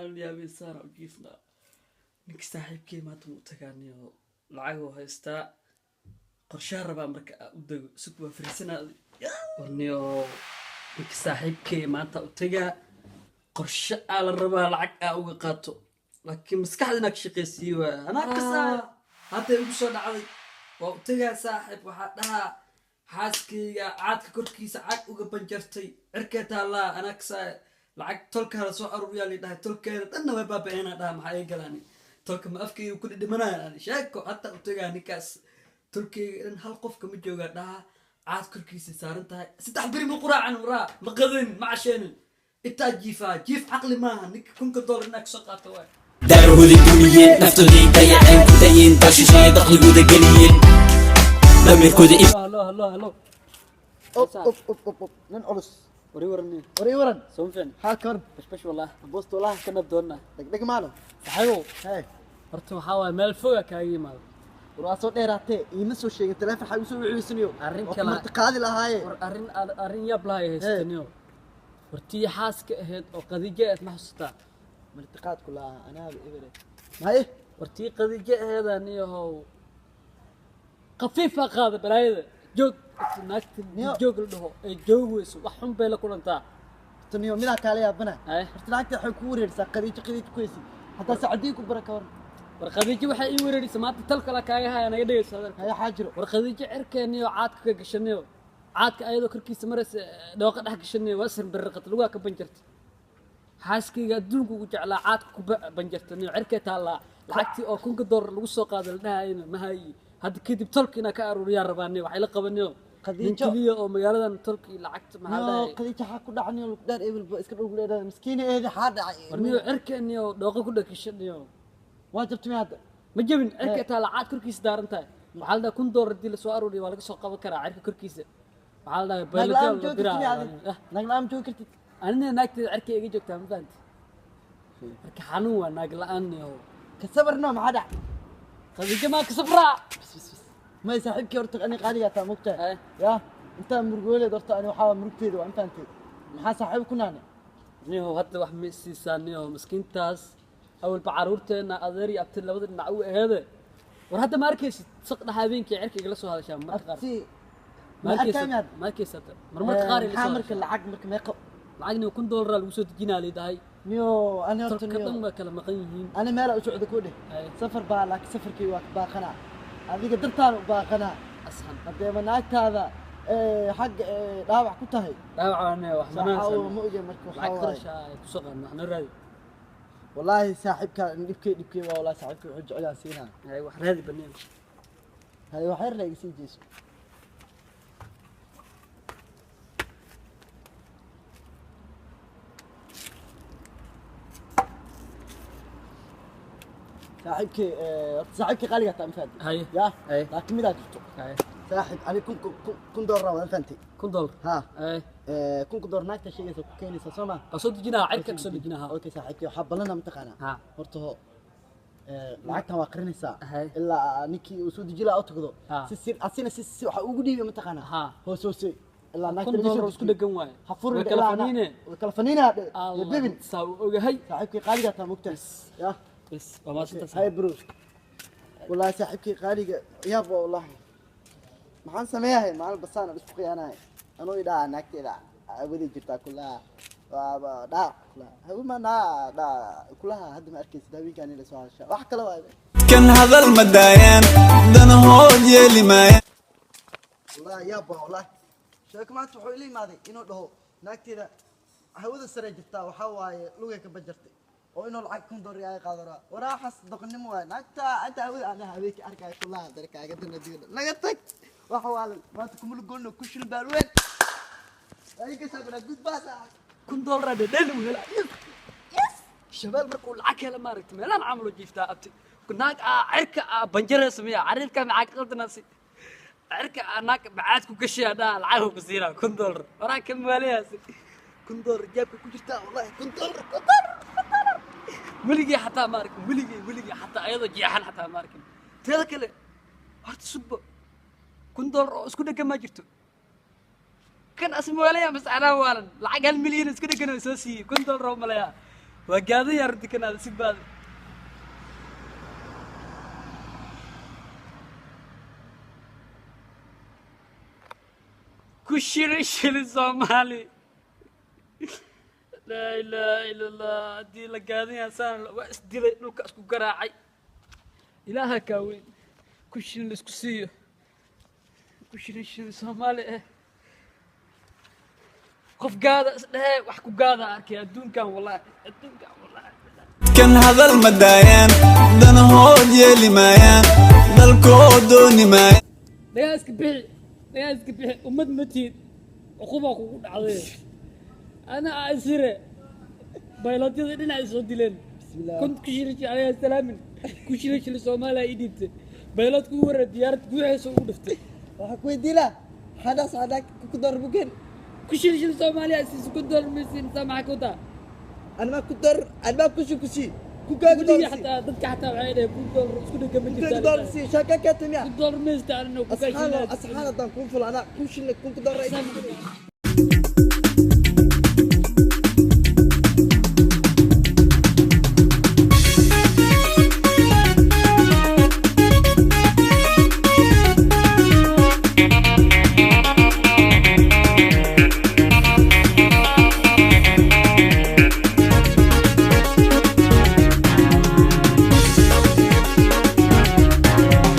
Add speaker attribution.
Speaker 1: Maalin yaabay saara u jiifnaa. Ninka saaxiibkey maanta wuu tagaaniyo lacaguu haystaa, qorshaa rabaa marka aa u dego sug waa fariisanaa. Warniyo, ninka saaxiibkey maanta u tagaa, qorshe aa la rabaa lacag aa uga qaato, laakiin maskaxda inaa ka shaqaysiiye waaya. Anaa kasaa hadday ugu soo dhacday waa u tagaa. Saaxiib, waxaa dhahaa xaaskayga caadka korkiisa cag uga banjartay, cirkee taallaa. Anaa kasaa lacag tolka hala soo aruuriyaa lidhahay, tolkeeda dhanna way baaba'eenaa. Dhaha maxaa ii galaani tolka, ma afkayga ku dhidhimanaya? Sheeko hadda u tagaa ninkaas, tolkeyga dhan hal qofka ma joogaa. Dhaha caad korkiisa saaran tahay, 3 beri ma quraacan, waraa ma qadanin, ma casheenin, intaa jiifaa jiif caqli maaha. Ninka $1000 inaa kasoo qaato waay.
Speaker 2: Daarahooday dumiyeen, naftooday dayaceen, ku dayeen dalshisheeye, dakhligooda geliyeen, damiirkooda.
Speaker 1: Halo, halo, halo.
Speaker 3: Op op op op op, nin culus.
Speaker 1: Wari warani.
Speaker 3: War ii waran.
Speaker 1: Soo fiican.
Speaker 3: Xaalka waran.
Speaker 1: Bashbash wallah.
Speaker 3: Boost walahi.
Speaker 1: Ka nabdoonna.
Speaker 3: Dhegdheg maalo.
Speaker 1: Saaxiibow.
Speaker 3: Hee.
Speaker 1: Horta waxaa waaye meel foga kaaga yimaado.
Speaker 3: War waa soo dheeraatee, iima soo sheegin taleefon, xaa igu soo wiciisaniyo.
Speaker 1: Arrin
Speaker 3: Waa ku
Speaker 1: kale-
Speaker 3: marti qaadi lahaaye.
Speaker 1: War arrin yaab lahay haystaniyo. Hortii xaaska ahayd oo Qadiijo ahayd ma xasuustaa?
Speaker 3: Martiqaadku lahaa anaaba ebere maye.
Speaker 1: Hortii Qadiijo aheedaa niyahow khafiifaa qaada balaayada joog naagta.
Speaker 3: Niyo.
Speaker 1: Joog la dhaho ee joogi weyso, wax xun bay la kulantaa.
Speaker 3: Taniyo midaa kaala yaabana.
Speaker 1: Haye.
Speaker 3: Horta lacagta waxay kugu wareerisaa Qadiijo, Qadiijo ku heysid haddaa sacadiin ku bara ka waran.
Speaker 1: War Qadiijo waxay ii wareerisa maanta tal kale kaaga haya, naga dhegeyso hadalka.
Speaker 3: Haye, xaajiro.
Speaker 1: War Qadiijo cirkeeniyo caadka ka gashaniyo, caadka ayadoo korkiisa maraysa dhooqa dhex gashaniyo, waa sirbarriqata, lugaa ka banjartay. Xaaskayga adduunka ugu jeclaa caadka ku banjartaniyo, cirkee taallaa. Lacagtii oo $1000 lagu soo qaado la dhahayna ma hayi. Hadda kadib tolka inaa ka aruuriyaa rabaaniyo, waxay la qabaniyo nin
Speaker 3: Khadiijo.
Speaker 1: keliya oo magaaladan tolka iyo lacagta maxaa
Speaker 3: Niyo
Speaker 1: dhahay.
Speaker 3: Qadiijo xaa ku dhacniyo lagu dheer ebel ba iska dhul leedahay miskiina eedi xaa dhacay.
Speaker 1: War niyo cirkeeniyo dhooqa ku dhakashaniyo.
Speaker 3: Waa jabtay hadda.
Speaker 1: Ma jebin, cirka taalla, caad korkiisa daaran tahay. Waxaa la dhahaa $1000 haddii lasoo aruuriyo waa laga soo qaban karaa cirka korkiisa. Waxaa la dhahaa
Speaker 3: Naag la'aan
Speaker 1: baylajaal la
Speaker 3: joogi
Speaker 1: diraa.
Speaker 3: kartid adiga, naag la'aan joogi kartid.
Speaker 1: Anina naagteeda cirka iga joogtaa, ma fahanti? Marka xanuun waa naag la'aan yahow.
Speaker 3: Ka sabarno, maxaa dhacay?
Speaker 1: Khadiijo maa ka sabraa.
Speaker 3: Bas bas bas, may saaxiibkii horta ani qaaligaa taa mogtahay.
Speaker 1: Haye.
Speaker 3: Ya intaa murugooleed horta ani waxaa waa murugteeda waa intaantay, maxaa saaxiib ku naane?
Speaker 1: Niyahow hadda wax ma isiisaa niyahow? Miskiintaas awalba caruurteena adeer iyo abti labada dhinac u aheede. War hadda ma arkaysid saq dhaxa habeenkii cirka igala soo hadashaa marka qaar.
Speaker 3: Abti
Speaker 1: ma
Speaker 3: ma
Speaker 1: arkaysid?
Speaker 3: arkaa miyaad?
Speaker 1: Ma arkaysid hadda marmarka qaar igala
Speaker 3: maxaa
Speaker 1: soo
Speaker 3: marka
Speaker 1: hadashaa.
Speaker 3: Lacag marka meeqa?
Speaker 1: Lacagni $1000 lagu soo dejinaa liidahay.
Speaker 3: Niyo ani horta
Speaker 1: Tolka
Speaker 3: niyo
Speaker 1: dhan waa kala maqan yihiin.
Speaker 3: Ani meela u socda ku dheh.
Speaker 1: Haye.
Speaker 3: Safar baa, laakiin safarkii waa ka baaqanaa, adiga dartaan u baaqanaa.
Speaker 1: Asxan.
Speaker 3: Haddeeba naagtaada xagga dhaawac ku tahay.
Speaker 1: Dhaawac wax
Speaker 3: saaxaawo
Speaker 1: manaa.
Speaker 3: Ma oge marka waxaa
Speaker 1: Lacag
Speaker 3: waaye
Speaker 1: qarasha ay kusoo qaadno, wax noo raadi.
Speaker 3: Wallaahi saaxiibka dhibkay dhibkay waa, wallaahi saaxiibkay wuxuu jecel siinaa.
Speaker 1: Hay, wax raadi baneen.
Speaker 3: Haye, wax yar la iga sii jeeso. Saaxiibkay horta saaxiibkay qaaligaa taa ma fahanti?
Speaker 1: Haye.
Speaker 3: Ya.
Speaker 1: Haye.
Speaker 3: Laakiin midaa jirto.
Speaker 1: Haye.
Speaker 3: Saaxiib, ani $1000 waa fahantay?
Speaker 1: $1000.
Speaker 3: Ha.
Speaker 1: Haye.
Speaker 3: $1000 naagta sheegaysa ku keenaysa soo ma?
Speaker 1: Waa soo dejinaa, cirka kasoo dejinaa ha.
Speaker 3: Okay saaxiibkay, waxaa ballana mataqaanaa?
Speaker 1: Ha.
Speaker 3: Horta ho lacagtan waa qarinaysaa
Speaker 1: Haye.
Speaker 3: ilaa ninkii uu soo deji lahaa u tagdo.
Speaker 1: Ha.
Speaker 3: Si sir asina si waxa ugu dhiibay mataqaanaa?
Speaker 1: Ha.
Speaker 3: Hoos hoose ilaa naagta
Speaker 1: kun
Speaker 3: laga soo
Speaker 1: dollar isku
Speaker 3: dejiyo.
Speaker 1: dhegan waaye.
Speaker 3: Ha furin.
Speaker 1: Way kala faniine.
Speaker 3: Way kala faniinaa dhe
Speaker 1: Allah
Speaker 3: bebin.
Speaker 1: Saa u ogahay.
Speaker 3: Saaxiibkay qaaligaa taa mogtahay ya.
Speaker 1: Bas waa maasantaas.
Speaker 3: Hay bro, wallahi saaxiibkay qaaliga yaab waa, wallahi maxaan sameeyahay maalin basaan isku khiyaanahay anuu idhaa naagteeda awadi jirtaa kulaha waaba dhaac kulaha hawima naa dhaa kulaha. Hadda ma arkaysid haweenkaan ila soo hadashaa wax kale waa.
Speaker 2: Kan hadal ma daayaan, danahood yeeli maayaan.
Speaker 3: Wallahi yaab waa, wallahi sheeko maanta wuxuu ila imaaday inuu dhaho naagteeda hawada sare jirtaa, waxaa waaye lugay ka bajartay oo inuu lacag $1000 ay qaadara. Waraaxas doqonnimo waaye naagta inta hawada ana haweenkii arkaya kulaha darkaaga dana diina naga tag waxa waa maanta kumula goolno ku shil baalweyn ay ka sabra gudbaasa.
Speaker 1: $1000 dhedhel u helaa. Yes, shabaal markuu lacag hela maaragta meelaan camal u jiiftaa. Abti naag aa cirka aa banjaraysa miya? Cariirka maxaa ka qaldanaasi? Cirka aa naag bacaad ku gashay dhaa lacag ku siinaa $1000. Waraa ka maaliyaasi $1000 jaabka ku jirtaa. Wallahi $1000, $1000, $1000 weligii xataa ma arkin, weligii, weligii xataa ayadoo jeexan xataa ma arkin. Teeda kale horta sugbo, $1000 oo isku dhegan ma jirto. Kan asmaalaya mas'alaa waalan lacag 1 milyan isku dhegan oo soo siiyey $1000 oo malaya. Waa gaadan yaa runti kanaada si baada. Ku shilin shilin Soomaali. Laa ilaaha ila Allah, haddii la gaadan yahay saan waa isdilay, dhulka isku garaacay. Ilaaha kaa weyn. Ku shilin la isku siiyo, ku shilin shilin Soomaali eh. Qof gaada isdhehee wax ku gaada arkay adduunkan, wallahi adduunkan, wallahi.
Speaker 4: Kan hadal ma daayaan, danahood yeeli maayaan, dalkood dooni maayaan.
Speaker 1: Nagaa iska bixi, nagaa iska bixi, ummad ma tihid, cuqubaa kugu dhacday. Ana isire baylotyada dhinac soo dileen. Kun ku shilin aniga salaamin, ku shilin shilin Soomaaliya ii dhiibtay. Baylot kugu wareer diyaarad guuxaysa ugu dhiftay.
Speaker 3: Waxaa ku weydiilaa xadaas xadaa ku door bugeen.
Speaker 1: Ku shilin shilin Soomaaliya siisu ku door maysiin, saa maxaa ka wadaa?
Speaker 3: Anmaa ku door, anmaa kushi kushi ku kaaga door
Speaker 1: Weligii
Speaker 3: sii.
Speaker 1: Xataa dadka xataa waxay dhaheen kun doolar isku dhega ma
Speaker 3: ku
Speaker 1: jirtaa.
Speaker 3: kaaga door sii shaaka ka timiya.
Speaker 1: Kun doolar maysta anina ku
Speaker 3: asxaan asxaan haddaan kuu fulo anaa ku shilin kun ku door.